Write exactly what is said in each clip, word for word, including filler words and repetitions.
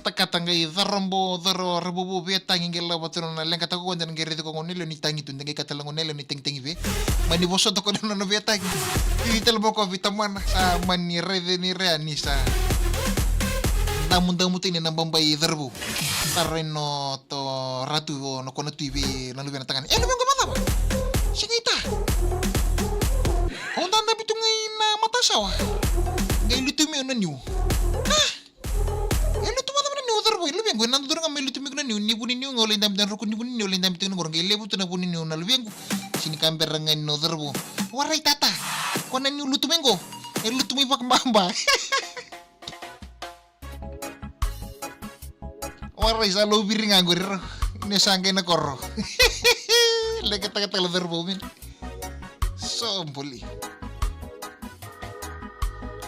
Katakata qai corobo, coro, ravuvu via tagi qai lava tu na leqa tako qo, da qai raici ko gone lewe ni tagi tu, da qai kata la gone lewe ni tagitagi ve. Mani vosota ko na nona via tagi. Iri tale mo ko vei tamana. Sa mani raici ni rea ni sa damudamu tani na babai corovu. Tarai no to ratu vo no kona tu i vei na luvena tagane. E, luvequ, vacava? Sega i ta. Au da dabe tu ga i na matasawa. Qai lutu mai na niu. A! E lutu vacava na niu, corovu? E, luvequ, e na dodonu ga me lutu mai ko na niu, ni vu ni niu ga o lai dabe tu na ruku, ni vu ni niu o lai dabe tu na qoro, qai levu tu na vu ni niu na luvequ. Sega ni ka bera ga ni, corovu. Warai tata. Ko na niu lutu mai qo. E lutu mai vakababa. Warai, sa lou viri ga qori rau. Ni sa qai na koro. Leqa takataka, corovu, man. So buli.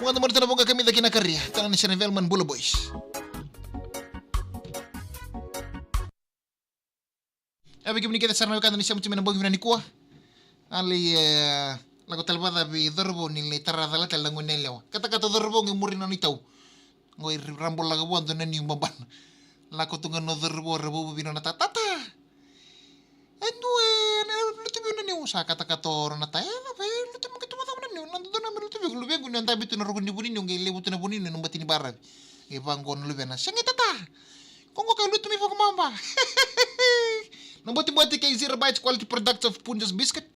Ua na mani tana voqa kamica kina karia. Tana ni Senevel man Bula Boys. A, vei kemuni kece sara na wekada ni sema tu mai na bogi vinaka nikua. A lai, e, lako tale vata vei corovu ni lai tara cala tale na gone yalewa. Katakata o corovu qai muri na nona itau. Qo i rabulaka vua dua na niu babana. Lako tu ga na corovu, ravuvu vei nona tata. Tata! E dua e na lutu vei au na niu. Sa katakata o nona tata. E cava, e lutu mai, keitou vacava na niu? Na dodonu me lutu vei au, luvequ, ni o dabe tu na ruku ni vu ni niu qai levu tu na vu ni niu na bati ni baravi. Qai vaqo na luvena. Sega i tata. Ko qo ka lutu mai vakababa. Na batibati kei Zero Bites Quality Products of Punjas Biscuit.